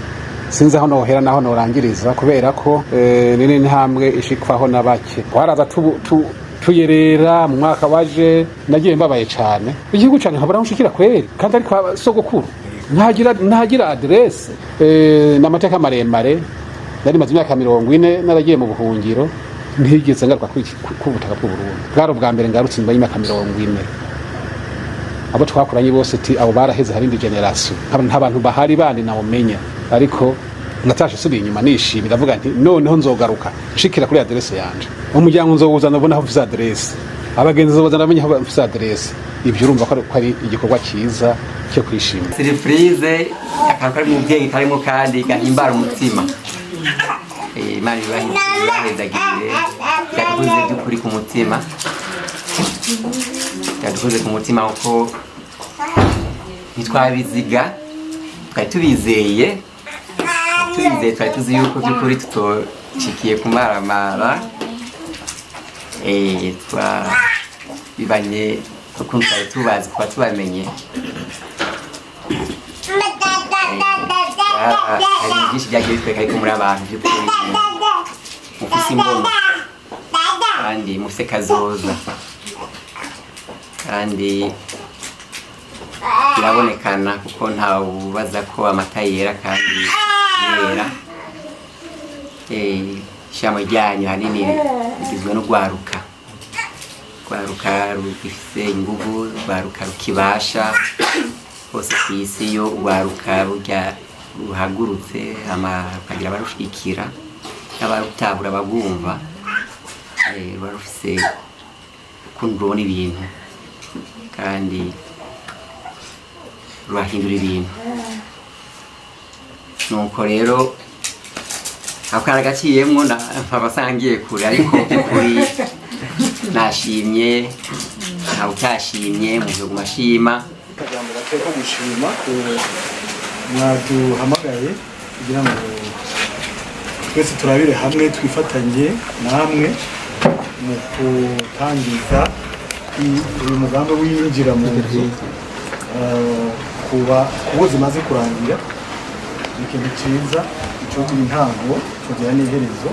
sinzi aho nohera naho norangiriza, kubera ko ni n'intambwe ishikwaho na bake. Twaraza tuyerera mu mwaka waje, nagiye mbabaye cyane, igihugu cyane nkabura aho nshikira kweri, kandi ariko sogokuru ntagira aderese. N'amateka maremare, nari maze imyaka 40 naragiye mu buhungiro, ntigeze ngaruka ku butaka bw'u Burundi. Bwari ubwa mbere ngarutse inyuma y'imyaka 40. Abo twakoranye bose ti abo baraheze, hari indi generation, nta bantu bahari bandi nawumenya. Ariko natashe subiye inyuma nishimye, ndavuga nti noneho nzogaruka nshikira kuri aderese yanje, umuryango nzowuzana ubona aho mfise aderese, abagenzi nzobazana bamenye aho mfise aderese. Ibyo urumva ko ari igikorwa cyiza cyo kwishimira. Surprise, akantu kari mu bwenge karimo kandi gahimbara umutima. Imana ibahezagirire, byadukoze by'ukuri ku mutima, byadukoze ku mutima, kuko ntitwabiziga, twari tubizeye, twari tuzi yuko by'ukuri tutoshikiye kumaramara. Twabibanye ukuntu twari tubazi, kuba tubamenye. Hari byinshi byagiye bitwereka ariko muri abantu by'ukuri mufise imbono kandi mufise kazoza, kandi birabonekana kuko ntawubaza ko amata yera kandi yera. Ishami ryanyu hanini rigizwe n'urwaruka, rwaruka rugifise inguvu, rwaruka rukibasha hose ku isi. Iyo urwaruka burya ruhagurutse hama rukagira abarushigikira n'abarutabura bagumva, ruba rufise ukuntu rubona ibintu kandi rurahindura ibintu. Nuko rero ako karagaciyemwo, nkaba ngiye kure, ariko by'ukuri nashimye, ntawe utashimye, umuntu yoguma ashima. Akajambo gato ko gushima ku mwaduhamagaye kugira ngo twese turabire hamwe, twifatanye namwe mu gutangiza uyu mugambi w'iyinjira mu nzu. Kuba kubo zimaze kurangira ni ikintu cyiza, ico intango tugira n'iherezo.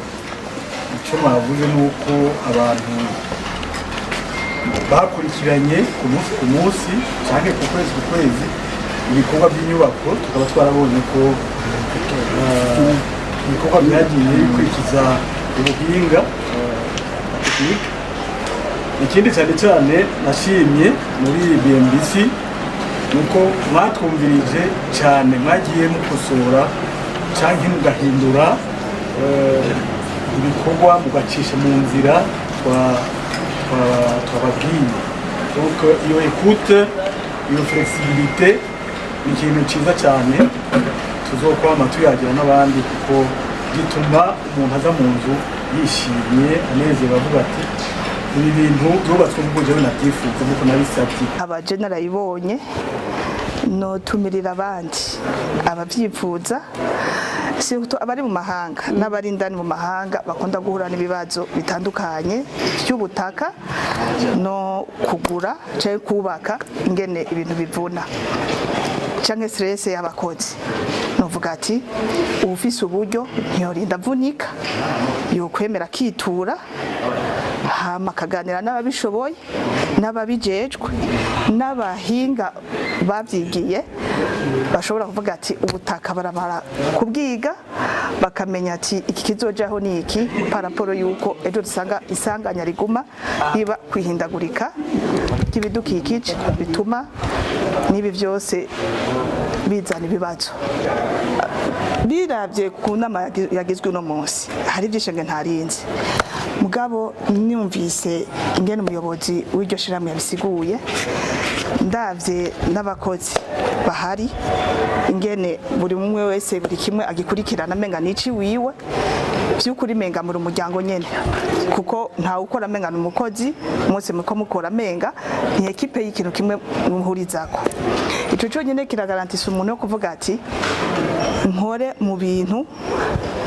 Icyo mwavuze ni uko abantu bakurikiranye ku munsi ku munsi cyangwa ku kwezi ku kwezi ibikorwa by'inyubako, tukaba twarabonye ko ibikorwa byagiye bikurikiza ubuhinga, technique. Ikindi cyane cyane nashimye muri BMBC Nuko mwatwumvirije cyane, mwagiye mukosora cyangwa mugahindura ibikorwa, mugacisha mu nzira twababwiye. Donc iyo écoute, iyo flexibilité ni ikintu cyiza cyane tuzokwama tuyagira n'abandi, kuko gituma umuntu aza mu nzu yishimye, anezerewe, avuga ati: "Ibi bintu byubatswe nk'uko jewe nabyifuza, nk'uko nabisabye." Abaje narayibonye, notumirira abandi ababyifuza, surtout abari mu mahanga n'abari indani mu mahanga bakunda guhura n'ibibazo bitandukanye by'ubutaka no kugura cyangwa kubaka, ingene ibintu bivuna canke stress y'abakozi. Novuga ati uwufise uburyo ntiyorinda avunika, yokwemera akitura, hama akaganira n'ababishoboye, n'ababijejwe, n'abahinga babyigiye, bashobora kuvuga ati ubutaka baramara kubwiga, bakamenya ati iki kizojaho ni iki, par rapport yuko ejo dusanga isanganya riguma riba, kwihindagurika ry'ibidukikije bituma n'ibi byose bizana ibibazo. Biravye ku nama yagizwe uno munsi, hari ibyishenge ntarinze, mugabo nyumvise ingene umuyobozi w'iryo shirahamwe yabisiguye, ndavye n'abakozi bahari, ingene buri umwe wese buri kimwe agikurikirana amenga nici wiwe, by'ukuri menga muri umuryango nyene, kuko ntawe ukora amenga ni umukozi. Umunsi muko mukora amenga ni équipe y'ikintu kimwe muhurizako. Ico cyonyine kiragarantisa umuntu yo kuvuga ati nkore mu bintu,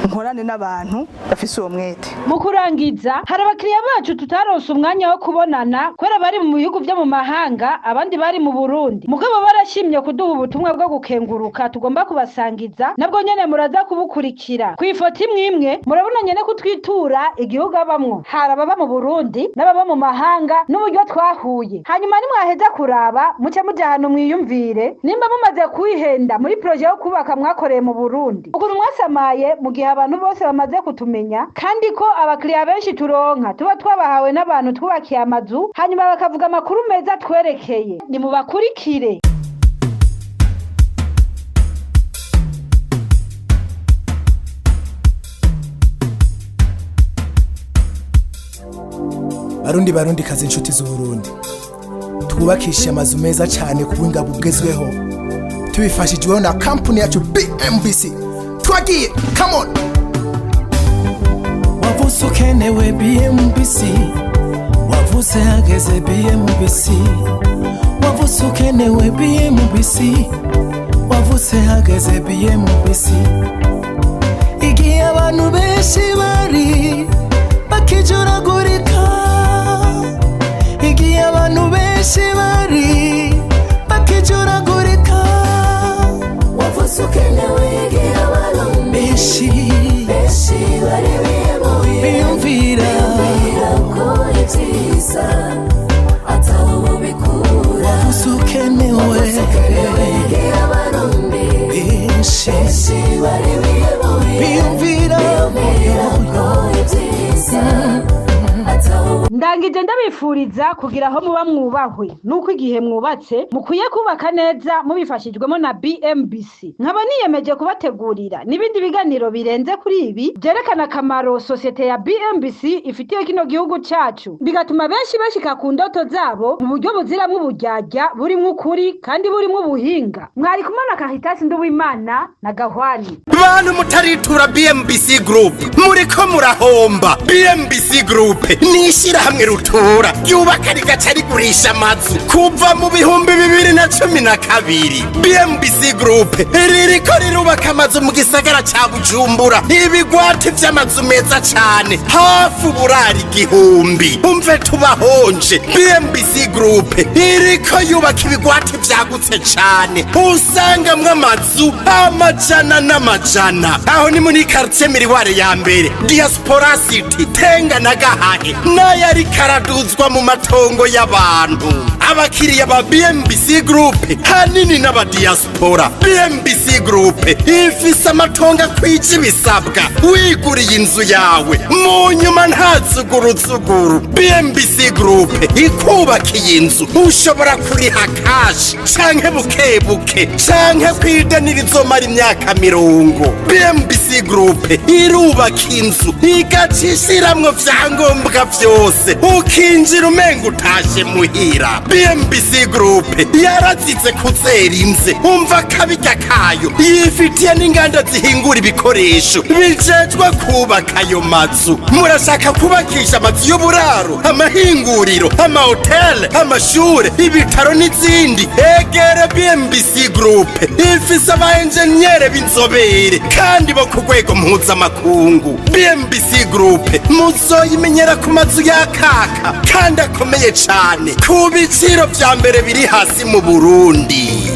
nkorane n'abantu bafise uwo mwete. Mu kurangiza, hari abakiriya bacu tutaronse umwanya wo kubonana kubera bari mu bihugu vyo mu mahanga, abandi bari mu Burundi, mugabo barashimye kuduha ubutumwa bwo gukenguruka tugomba kubasangiza. Nabwo nyene muraza kubukurikira ku ifoto imwe imwe. Murabona nyene kutwitura igihugu abamwo, hari ababa mu Burundi n'ababa mu mahanga n'uburyo twahuye. Hanyuma nimwaheza kuraba, muce muja ahantu mwiyumvire nimba mumaze kwihenda muri projet yo kubaka mwakoreye mu Burundi, ukuntu mwasamaye mu gihe abantu bose bamaze kutumenya, kandi ko abakiriya benshi turonka tuba twabahawe n'abantu twubakiye amazu, hanyuma bakavuga amakuru meza twerekeye. Nimubakurikire. Barundi, barundi kazi, inshuti z'Uburundi, twubakishe amazu meza cyane ku buhinga bugezweho tubifashijweho na kampuni yacu BMBC. Twagiye, come on! Wavutse ukenewe, BMBC. Wavutse hageze, BMBC. Wavutse ukenewe, BMBC. Wavutse hageze, BMBC. Igihe abantu benshi bari bakijuragurika, igihe abantu benshi bari bakijuragurika, wavutse ukenewe. Igihe abantu benshi benshi bari bihebuye, biyumvira ko ibyiza ataho bikura, wavutse ukenewe. Igihe abarundi benshi benshi bari bihebuye, biyumvira ko ibyiza ataho. Ndangije ndabifuriza kugira aho muba mwubahwe, nuko igihe mwubatse mukwiye kubaka neza mubifashijwemo na BMBC. Nkaba niyemeje kubategurira n'ibindi biganiro birenze kuri ibi byerekana akamaro sosiyete ya BMBC ifitiye kino gihugu cyacu, bigatuma benshi bashika ku ndoto zabo mu buryo buziramwo uburyarya, burimwo ukuri kandi burimwo ubuhinga. Mwari kumwe na Karitasi Nduwimana na Gahwani. Bantu mutaritura BMBC Group, muriko murahomba. BMBC Group ni ishyirahamwe rutura ryubaka rigaca rigurisha amazu kuva mu 2012. BMBC Group ririko rirubaka amazu mu gisagara ca Bujumbura, ibigwati vy'amazu meza cane, hafi uburari 1000. Umve tubahonje, BMBC Group iriko yubaka ibigwati vyagutse cane, usangamwo amazu amajana n'amajana. Aho ni muri quartier Miriware ya mbere, Diaspora City, Tenga na Gahahe, n'ayariko araduzwa mu matongo y'abantu. Abakiriya ba BMBC Group hanini n'abadiaspora. BMBC Group ifise amatongo akwije ibisabwa. Wiguriye inzu yawe mu nyuma, nta zuguruzuguru. BMBC Group ikubakiye inzu, ushobora kuriha cash canke buke buke, canke kwideni rizomara imyaka 50. BMBC Group irubaka inzu, igaca ishiramwo vyangombwa vyose, ukinjira umenga utashe muhira. BMBC Group yarazize kuzera inze, umva akabirya kayo. Yifitiye n'inganda zihingura ibikoresho bijejwe kubaka ayo mazu. Murashaka kubakisha amazu y'uburaro, amahinguriro, amahoteli, amashure, ibitaro n'izindi? Egere BMBC Group, ifise aba enjeniyere b'inzobere kandi bo ku rwego mpuzamakungu. BMBC Group muzoyimenyera ku mazu yakaka kandi akomeye cane, ku biciro vya mbere biri hasi mu Burundi.